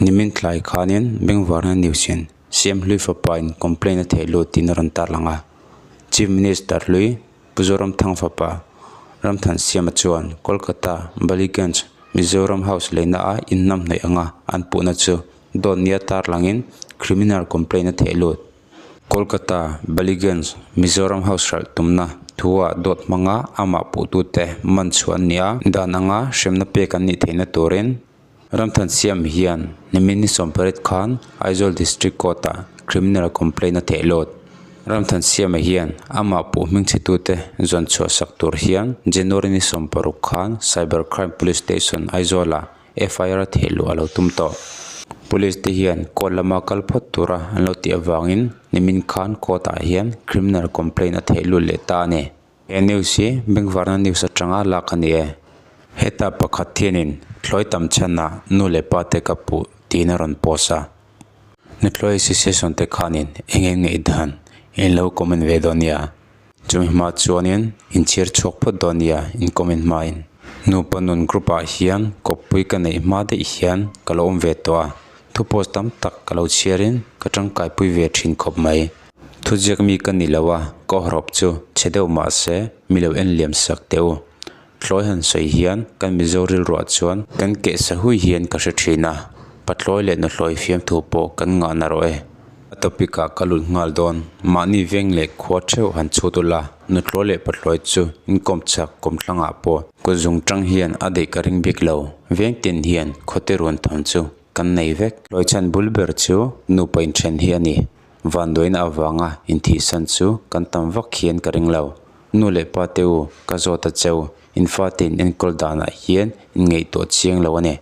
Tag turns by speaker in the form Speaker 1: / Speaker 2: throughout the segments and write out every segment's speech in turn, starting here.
Speaker 1: Nimin tlai khanin Bengvarna News in CM hlui fapa in complaint a theih lut tiin a rawn tarlang a. Chief Minister hlui Pu Zoramthang fapa Ramthan Siama chuan Kolkata Ballygunge Mizoram House leina a inhnamhnawih anga an puhna chu dawt nia tarlangin criminal complaint a theih lut. Kolkata Ballygunge Mizoram House hralh tumna thu-ah dawt hmanga amah puhtute man chhuah an ni a, dan anga hremna pek an nih theihna turin Ramthan Siam hian nimin ni sawmpariat khan Aizawl District Court-ah criminal complaint a theh lut. Ramthan Siama hian amah puh hmingchhetute zawn chhuah sak tur hian January ni 16 khan Cyber Crime Police Station Aizawlah FIR a theh luh a lo tum tawh. Police te hian court lama kal phawt tura an lo tih avangin nimin khan court-ah hian criminal complaint a theh lut leh ta a ni. He news hi Bengvarna news atanga lak a ni e. Heta pakhat thianin thlawi tam chhanah nu leh pa te ka puh tiin a rawn post a. Nuthlawi Association te khanin eng eng nge i dan in lo comment ve dawn nia. Chumi hma chuanin inchhir chhuak phawt dawn nia in comment hmain. Nupa nun group ah hian kawppui ka neih hma daih hian ka lo awm ve tawh a, thu post tam tak ka lo chhiarin ka tangkaipui ve thin khawp mai. Thuziak mi ka ni lo a, ka hawrawp chu chhe deuh mah se mi lo en liam sak teh u. Tlawi han sawi hian kan Mizo rilruah chuan kan keh sa hui hian ka hre thin a, patlawi leh nuthlawi fiamthu pawh kan ngah na rawh e. A topic ah ka lut nghal dawn, mahni veng leh khua theuh han chhut ula, nuthlawi leh pathlawi chu inkawm chak kawmthlangah pawh kut zung tang hian a daih ka ring bik lo, veng tin hian khawte ruan tham chu kan nei vek. Tlawi chhan bul ber chu nupa inthen hi a ni. Vanduaina avanga inthihsan chu kan tam vak hian ka ring lo. Nu leh pa te u, ka zawt a cheu, in fate in enkawl danah hian in ngaihtuah chiang lo a ni.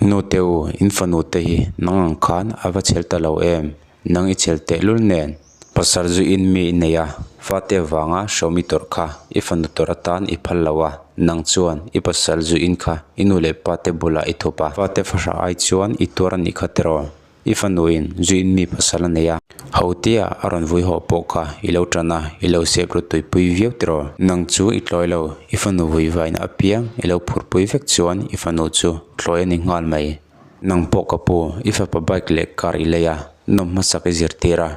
Speaker 1: Nu te u, in fanu te hi nang ang khan a va chhel ta lo em? Nang i chhel tehlul nen. Pasal zu in mi i nei a, fate avanga hrawm i tawrh kha i fanu tawrh atan i phal lo a, nang chuan i pasal zu in kha i nu leh pa te bulah i thup a. Fate fahrah ai chuan i tuar a nih kha tiraw? I fanuin zuin mi pasal a nei a, Hotea a rawn vui haw pawh kha i lo tan a, i lo sep ru tuipui viau tiraw? Nang chu i tlawi lo, i fanu vui vaina apiang i lo phurpui vek chuan i fanu chu tlawi a ni nghal mai. Nang pawh ka pu, i fapa bike leh car i lei a, nawm hmasak i zirtir a.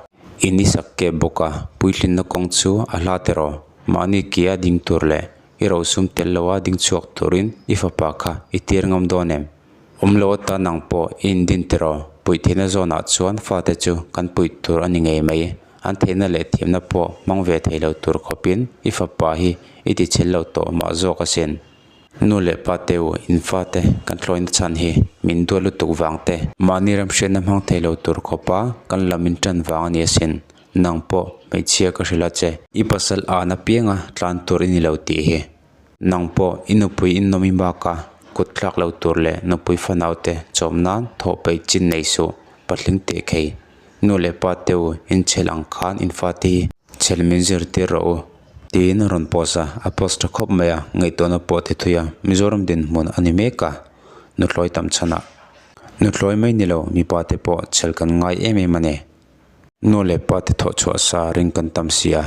Speaker 1: In i sak kep bawk a, puitlinna kawng chu a hla tiraw? Mahni kia ding tur leh i rosum tel loa ding chhuak turin i fapa kha i tir ngam dawn em? Awm lo atan ang pawh i indin tiraw? Puih theihna zawnah chuan fate chu kan puih tur a ni ngei mai. An theihna leh thiamna pawh hmang ve thei lo tur khawpin i fapa hi i ti chhel lo tawh mah zawk asin. Nu leh pa te u, in fate kan tlawina chhan hi min duat lutuk vang te. Mahni remhriatna hmang thei lo tur khawpa kan lam in tan vang a ni asin. Nang pawh hmeichhia ka hrilh a che. I pasal an apianga tlan tur i ni lo tih hi. Nang pawh i nupui in nawm i bak a, kut thlak lo tur leh nupui fanau te chawm nan thawh peih chin nei suh, patling teh khei. Nu leh pa te u in chhel ang khan in fate hi chhel min zirtir rawh u. Tiin a rawn post a, a post tha khawp mai a, ngaihtuahna pawh a ti thui a, Mizoram dinhmun a ni mek a, nuthlawi tam chhanah. Nuthlawi mai ni lo, mipa te pawh chhel kan ngai em em a ni. Nu leh pa te thawh chhuah sa ring kan tam si a.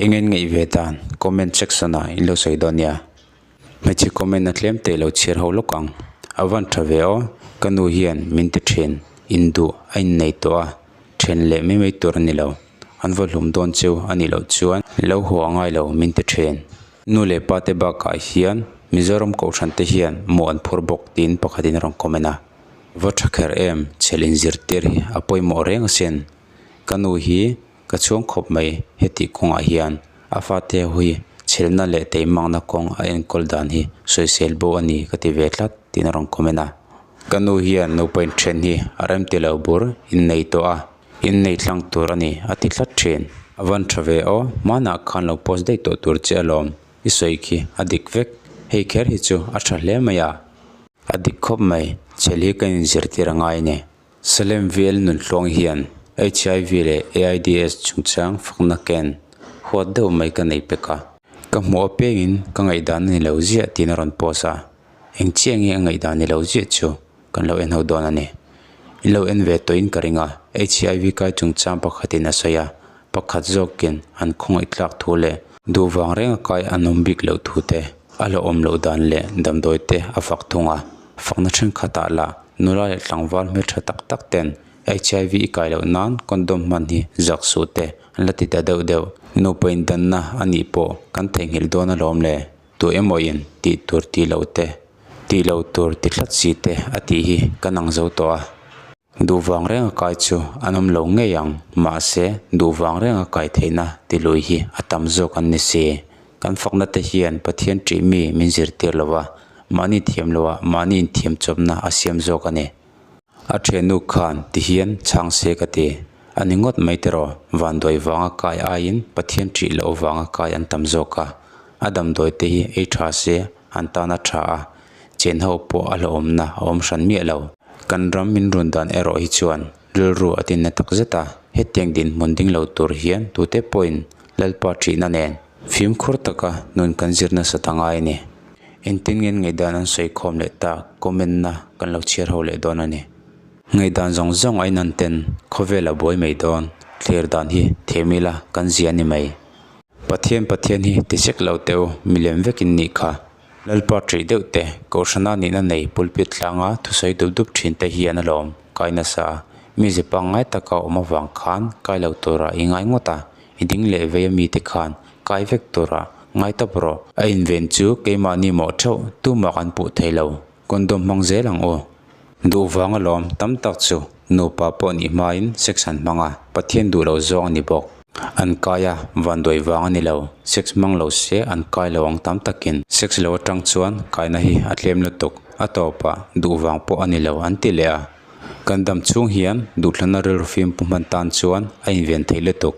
Speaker 1: Eng en ngaih ve dan comment section ah in lo sawi dawn nia. Hmeichhe comment a tlem teh lo chhiar ho lawk ang. A van tha ve aw, ka nu hian min ti thin, in duh a in nei tawh a, then leh mai mai tur a ni lo. An va hlum dawn cheu a nih loh chuan lo haw a ngai lo min ti thin. Nu leh pa te bakah hian Mizoram Kohhran te hian mawh an phur bawk tiin pakhatin a rawn comment a. Va tha kher em, chhel inzirtir hi a pawimawh reng asin. Ka nu hi Ka chhuang khawp mai, heti kawngah hian a fate hui chhelna leh teimakna kawng a enkawl dan hi sawisel bo a ni ka ti ve tlat tiin a rawn comment a. Ka nu hian nupa inthen hi a rem ti lo bur innei tawh a, innei tlang tur a ni a ti tlat thin. A van tha ve aw, hmanah khan lo post daih tawh tur che alawm, i sawi khi a dik vek, hei kher hi chu a tha hle mai a. A dik khawp mai, chhel hi ka inzirtir a ngai a ni. Salem VL Nunhluang hian HIV leh AIDS chungchang fakna ken huat deuh mai ka nei pek a. Ka hmuh apiangin ka ngaihdan a ni lo ziah tiin a rawn post a, eng chiah nge a ngaihdan ni lo ziah chu kan lo en ho dawn a ni. In lo en ve tawhin ka ring a, HIV kai chungchang pakhatin a sawi a, pakhat zawkin an khawngaih tlak thu leh duh vang renga kai an awm bik loh thu te, a hlauhawm loh dan leh damdawi te a fak thung a, fakna thenkhatah lah. Nula leh tlangval hmeltha tak tak ten HIV i kai loh nan condom hman hi zak suh te an la ti ta deuh deuh. Nupa indanna a nih pawh kan theihnghilh dawn alawm le. Tu emaw in tih tur tih loh te, tih loh tur ti tlat si te a tih hi kan ang zo tawh a. Duh vang renga kai chu an awm lo ngei ang, mahse duh vang renga kai theihna ti lui hi a tam zawk an ni si. Kan fakna te hian Pathian ṭih mi min zirtir lo a, mahni thiam loh ah mahni inthiam chawpna a siam zawk a ni. A ṭhiannu khan ti hian chhang se ka ti. A ni ngawt mai tiraw, vanduai vanga kai aiin Pathian ṭih loh vanga kai an tam zawk a. A damdawi te hi ei ṭha se an tan a ṭha a, chen ho pawh a hlauhawmna a awm hran miah lo. Kan ram min run dan erawh hi chuan rilru a tinna tak zet a, hetiang dinhmun ding lo tur hian tute pawhin Lalpa ṭihna nen fimkhur taka nun kan zir nasat a ngai a ni. Engtin nge ngaihdan an sawi khawm leh tak comment na kan lo chhiar ho leh dawn a ni. Ngaihdan zawng zawng a inan ten khawvel a buai mai dawn, thlir dan hi thiam ila kan zia a ni mai. Pathian Pathian hi ti sek lo teh u, milem vekin nih kha. Lalpa ṭih deuh te, Kohhrana nihna nei pulpit tlanga thusawi dup dup ṭhin te hian alawm kai nasa a. Mi ze pangngai taka awm avang khan kai lo tura i ngai ngawt a, i ding leh vei a mite khan kai vek tura ngai tawp rawh. A inven chu keimahni mawh theuh tumah kan puh thei lo. Condom hmang zel ang u. Duh vang alawm tam tak chu nupa pawh nih hmain sex an hmang a, Pathian duh lo zawng a ni bawk. An kai a, vanduai vang a ni lo. Sex hmang lo se an kai lo ang tam takin. Sex lo atang chuan kaina hi a tlem lutuk, a tawpah duh vang pawh a ni lo an ti leh a. Kan dam chhung hian duhthlanna rilru fim pu hman tan chuan a inven theih lutuk.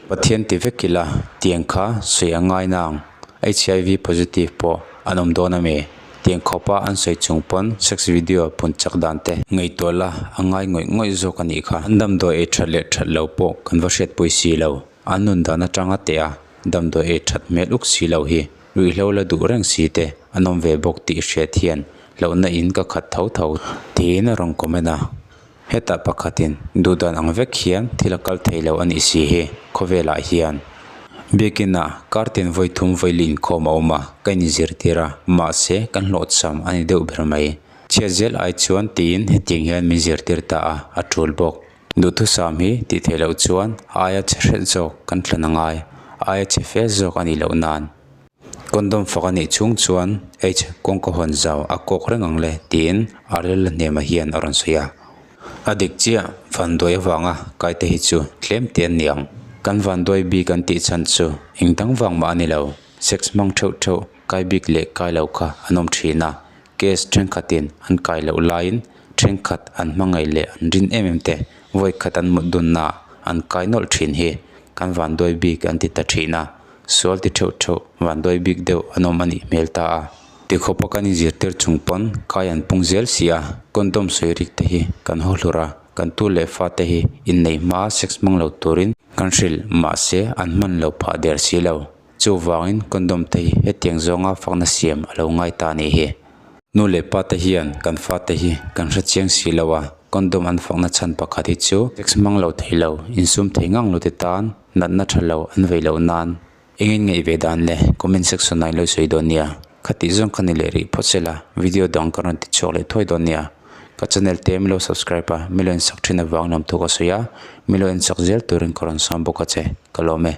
Speaker 1: Pathian ti vek ila, tiang kha sawi a ngai nang. HIV positive pawh an awm dawn a mi? Tiang khawpa an sawi chung pawn sex video pun chak dan te ngaihtuah la a ngai ngawih ngawih zawk a nih kha. An damdawi ei that leh that lo pawh kan va hriatpui si lo. An nun dan atanga teh a, damdawi ei that hmel uk si lo hi ruihhlo la duh reng si te an awm ve bawk tih hriat hian hlauhna in ka khat tho tho tiin a rawn comment a. Hetah pakhatin duhdan ang vek hian thil a kal thei lo a nih si hi khawvelah hian biakinah kartin vawi thum vawi li inkhawm a awm a, ka inzirtir a, mahse kan hlawhchham a ni deuh ber mai. Chhiat zel ai chuan tiin hetiang hian min zirtir ta a, a tul bawk. Duhthusam hi tih theih loh chuan aia chhe hret zawk kan thlan a ngai, aia chhe fe zawk a nih loh nan. Condom fak a nih chhung chuan H kawngka hawn zau a kawk reng ang le tiin Arel hnema hian a rawn sawi a. A dik chiah, vanduai avanga kaite hi chu tlem te an ni ang. Kan vanduai bik an tih chhan chu eng dang vang mah a ni lo, sex hmang theuh theuh kai bik leh kai lo kha an awm thin a, case thenkhatin an kai loh laiin thenkhat an hmangaih leh an rin em em te vawi khat an mut dunnaah an kai nawlh thin hi kan vanduai bik an ti ta thin a. Sual ti theuh theuh vanduai bik deuh an awm a nih hmel ta a. Tikhawpa kan inzirtir chung pawn kai an pung zel si a, condom sawi rik te hi kan haw hlur a, kan tu leh fa te hi inneih hma sex hmang lo turin kan hrilh mahse an hman lo phah der si lo. Chuvangin condom te hi hetiang zawnga fakna siam a lo ngai ta a nih hi. Nu leh pa te hian kan fate hi kan hre chiang si lo a, condom an fakna chhan pakhat hi chu sex hmang lo thei lo, insum thei ngang lo te tan Natna tha lo an vei loh nan engin ngaih ve dan le comment section ah in lo sawi dawn nia. Khatih zawng kha ni leh rih phawt se la video dang ka rawn ti chhuak leh thuai dawn nia. Ka channel te milo subscribe a milo en sak thin avang lam thu ka sawi a milo en sak zel turin ka rawn sawm bawk a che ka lawm e.